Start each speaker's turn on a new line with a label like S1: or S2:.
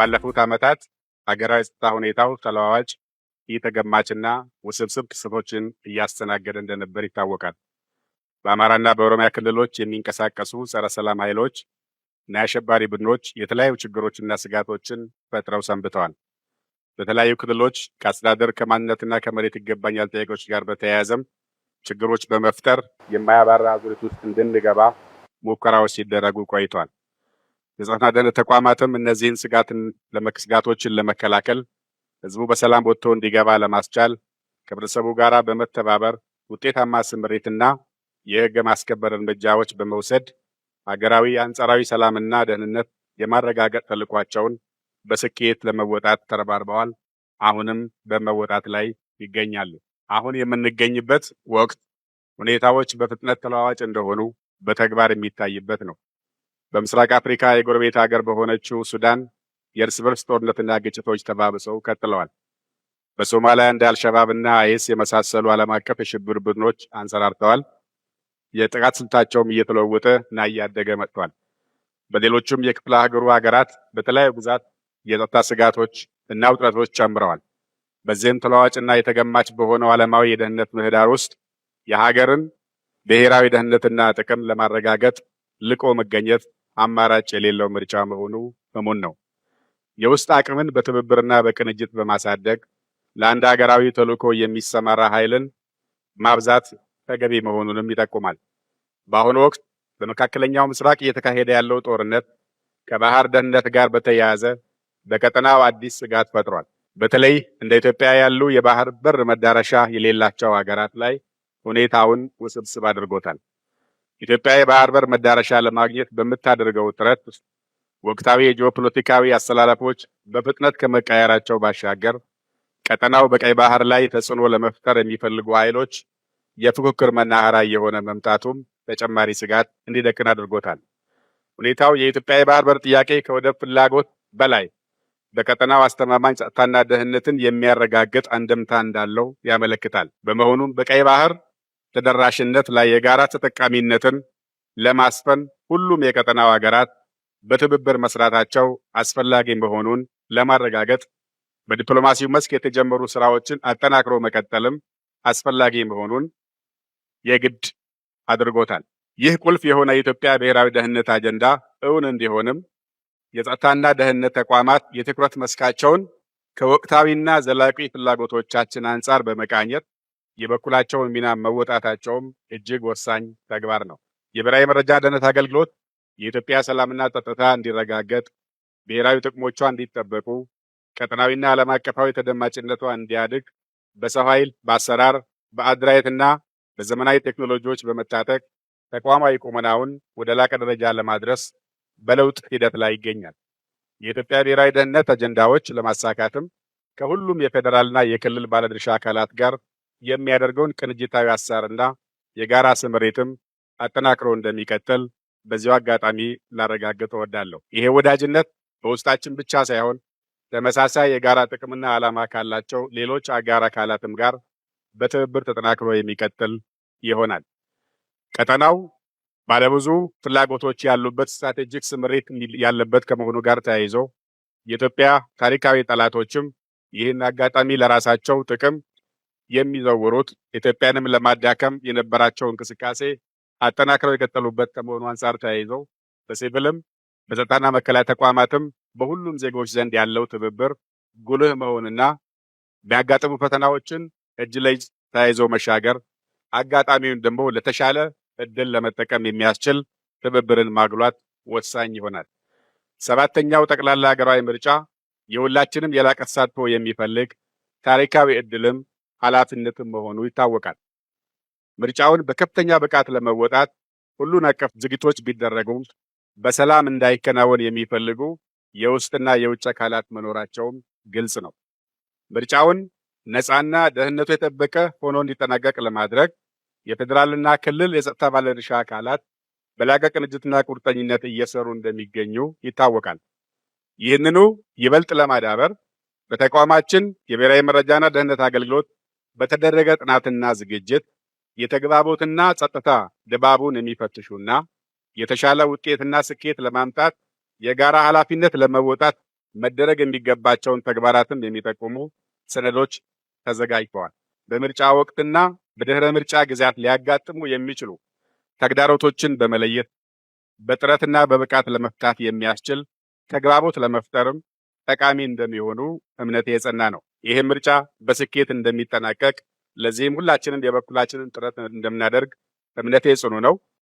S1: ባለፉት ዓመታት ሀገራዊ የጸጥታ ሁኔታው ተለዋዋጭ፣ ኢተገማችና ውስብስብ ክስተቶችን እያስተናገደ እንደነበር ይታወቃል። በአማራና በኦሮሚያ ክልሎች የሚንቀሳቀሱ ጸረ ሰላም ኃይሎች እና የአሸባሪ ቡድኖች የተለያዩ ችግሮችና ስጋቶችን ፈጥረው ሰንብተዋል። በተለያዩ ክልሎች ከአስተዳደር፣ ከማንነትና ከመሬት ይገባኛል ጥያቄዎች ጋር በተያያዘም ችግሮች በመፍጠር የማያባራ አዙሪት ውስጥ እንድንገባ ሙከራዎች ሲደረጉ ቆይቷል። የጸጥታና ደህንነት ተቋማትም እነዚህን ስጋቶችን ለመከላከል፣ ህዝቡ በሰላም ወጥቶ እንዲገባ ለማስቻል ከህብረተሰቡ ጋር በመተባበር ውጤታማ ስምሪትና የህግ ማስከበር እርምጃዎች በመውሰድ ሀገራዊ አንጻራዊ ሰላምና ደህንነት የማረጋገጥ ተልዕኳቸውን በስኬት ለመወጣት ተረባርበዋል። አሁንም በመወጣት ላይ ይገኛሉ። አሁን የምንገኝበት ወቅት ሁኔታዎች በፍጥነት ተለዋዋጭ እንደሆኑ በተግባር የሚታይበት ነው። በምስራቅ አፍሪካ የጎረቤት ሀገር በሆነችው ሱዳን የእርስ በርስ ጦርነትና ግጭቶች ተባብሰው ቀጥለዋል። በሶማሊያ እንደ አልሸባብ እና አይኤስ የመሳሰሉ ዓለም አቀፍ የሽብር ቡድኖች አንሰራርተዋል። የጥቃት ስልታቸውም እየተለወጠ እና እያደገ መጥቷል። በሌሎችም የክፍለ ሀገሩ ሀገራት በተለያዩ ግዛት የጸጥታ ስጋቶች እና ውጥረቶች ጨምረዋል። በዚህም ተለዋዋጭና የተገማች በሆነው ዓለማዊ የደህንነት ምህዳር ውስጥ የሀገርን ብሔራዊ ደህንነትና ጥቅም ለማረጋገጥ ልቆ መገኘት አማራጭ የሌለው ምርጫ መሆኑ እሙን ነው። የውስጥ አቅምን በትብብርና በቅንጅት በማሳደግ ለአንድ ሀገራዊ ተልዕኮ የሚሰማራ ኃይልን ማብዛት ተገቢ መሆኑንም ይጠቁማል። በአሁኑ ወቅት በመካከለኛው ምስራቅ እየተካሄደ ያለው ጦርነት ከባህር ደህንነት ጋር በተያያዘ በቀጠናው አዲስ ስጋት ፈጥሯል። በተለይ እንደ ኢትዮጵያ ያሉ የባህር በር መዳረሻ የሌላቸው ሀገራት ላይ ሁኔታውን ውስብስብ አድርጎታል። ኢትዮጵያ የባህር በር መዳረሻ ለማግኘት በምታደርገው ጥረት ወቅታዊ የጂኦፖለቲካዊ አሰላለፎች በፍጥነት ከመቀየራቸው ባሻገር ቀጠናው በቀይ ባህር ላይ ተጽዕኖ ለመፍጠር የሚፈልጉ ኃይሎች የፉክክር መናኸሪያ እየሆነ መምጣቱም ተጨማሪ ስጋት እንዲደቅን አድርጎታል። ሁኔታው የኢትዮጵያ የባህር በር ጥያቄ ከወደብ ፍላጎት በላይ በቀጠናው አስተማማኝ ጸጥታና ደህንነትን የሚያረጋግጥ አንድምታ እንዳለው ያመለክታል። በመሆኑም በቀይ ባህር ተደራሽነት ላይ የጋራ ተጠቃሚነትን ለማስፈን ሁሉም የቀጠናው ሀገራት በትብብር መስራታቸው አስፈላጊ መሆኑን ለማረጋገጥ በዲፕሎማሲው መስክ የተጀመሩ ስራዎችን አጠናክሮ መቀጠልም አስፈላጊ መሆኑን የግድ አድርጎታል። ይህ ቁልፍ የሆነ የኢትዮጵያ ብሔራዊ ደህንነት አጀንዳ እውን እንዲሆንም የጸጥታና ደህንነት ተቋማት የትኩረት መስካቸውን ከወቅታዊና ዘላቂ ፍላጎቶቻችን አንጻር በመቃኘት የበኩላቸውን ሚና መወጣታቸውም እጅግ ወሳኝ ተግባር ነው። የብሔራዊ መረጃ ደህንነት አገልግሎት የኢትዮጵያ ሰላምና ጸጥታ እንዲረጋገጥ፣ ብሔራዊ ጥቅሞቿ እንዲጠበቁ፣ ቀጠናዊና ዓለም አቀፋዊ ተደማጭነቷ እንዲያድግ በሰው ኃይል፣ በአሰራር፣ በአደረጃጀትና በዘመናዊ ቴክኖሎጂዎች በመታጠቅ ተቋማዊ ቁመናውን ወደ ላቀ ደረጃ ለማድረስ በለውጥ ሂደት ላይ ይገኛል። የኢትዮጵያ ብሔራዊ ደህንነት አጀንዳዎች ለማሳካትም ከሁሉም የፌዴራልና የክልል ባለድርሻ አካላት ጋር የሚያደርገውን ቅንጅታዊ አሰራርና የጋራ ስምሪትም አጠናክሮ እንደሚቀጥል በዚሁ አጋጣሚ ላረጋግጥ እወዳለሁ። ይሄ ወዳጅነት በውስጣችን ብቻ ሳይሆን ተመሳሳይ የጋራ ጥቅምና ዓላማ ካላቸው ሌሎች አጋር አካላትም ጋር በትብብር ተጠናክሮ የሚቀጥል ይሆናል። ቀጠናው ባለብዙ ፍላጎቶች ያሉበት ስትራቴጂክ ስምሪት ያለበት ከመሆኑ ጋር ተያይዞ የኢትዮጵያ ታሪካዊ ጠላቶችም ይህን አጋጣሚ ለራሳቸው ጥቅም የሚዘውሩት፣ ኢትዮጵያንም ለማዳከም የነበራቸው እንቅስቃሴ አጠናክረው የቀጠሉበት ከመሆኑ አንጻር ተያይዞ በሲቪልም በጸጥታና መከላከያ ተቋማትም በሁሉም ዜጎች ዘንድ ያለው ትብብር ጉልህ መሆንና የሚያጋጥሙ ፈተናዎችን እጅ ለእጅ ተያይዞ መሻገር፣ አጋጣሚውን ደግሞ ለተሻለ እድል ለመጠቀም የሚያስችል ትብብርን ማጉላት ወሳኝ ይሆናል። ሰባተኛው ጠቅላላ ሀገራዊ ምርጫ የሁላችንም የላቀ ተሳትፎ የሚፈልግ ታሪካዊ እድልም ኃላፊነትም መሆኑ ይታወቃል። ምርጫውን በከፍተኛ ብቃት ለመወጣት ሁሉን አቀፍ ዝግጅቶች ቢደረጉም በሰላም እንዳይከናወን የሚፈልጉ የውስጥና የውጭ አካላት መኖራቸውም ግልጽ ነው። ምርጫውን ነፃና ደህንነቱ የጠበቀ ሆኖ እንዲጠናቀቅ ለማድረግ የፌዴራልና ክልል የጸጥታ ባለድርሻ አካላት በላቀ ቅንጅትና ቁርጠኝነት እየሰሩ እንደሚገኙ ይታወቃል። ይህንኑ ይበልጥ ለማዳበር በተቋማችን የብሔራዊ መረጃና ደህንነት አገልግሎት በተደረገ ጥናትና ዝግጅት የተግባቦትና ጸጥታ ድባቡን የሚፈትሹና የተሻለ ውጤትና ስኬት ለማምጣት የጋራ ኃላፊነት ለመወጣት መደረግ የሚገባቸውን ተግባራትም የሚጠቁሙ ሰነዶች ተዘጋጅተዋል። በምርጫ ወቅትና በድህረ ምርጫ ጊዜያት ሊያጋጥሙ የሚችሉ ተግዳሮቶችን በመለየት በጥረትና በብቃት ለመፍታት የሚያስችል ተግባቦት ለመፍጠርም ጠቃሚ እንደሚሆኑ እምነቴ የጸና ነው። ይህም ምርጫ በስኬት እንደሚጠናቀቅ፣ ለዚህም ሁላችንም የበኩላችንን ጥረት እንደምናደርግ እምነቴ ጽኑ ነው።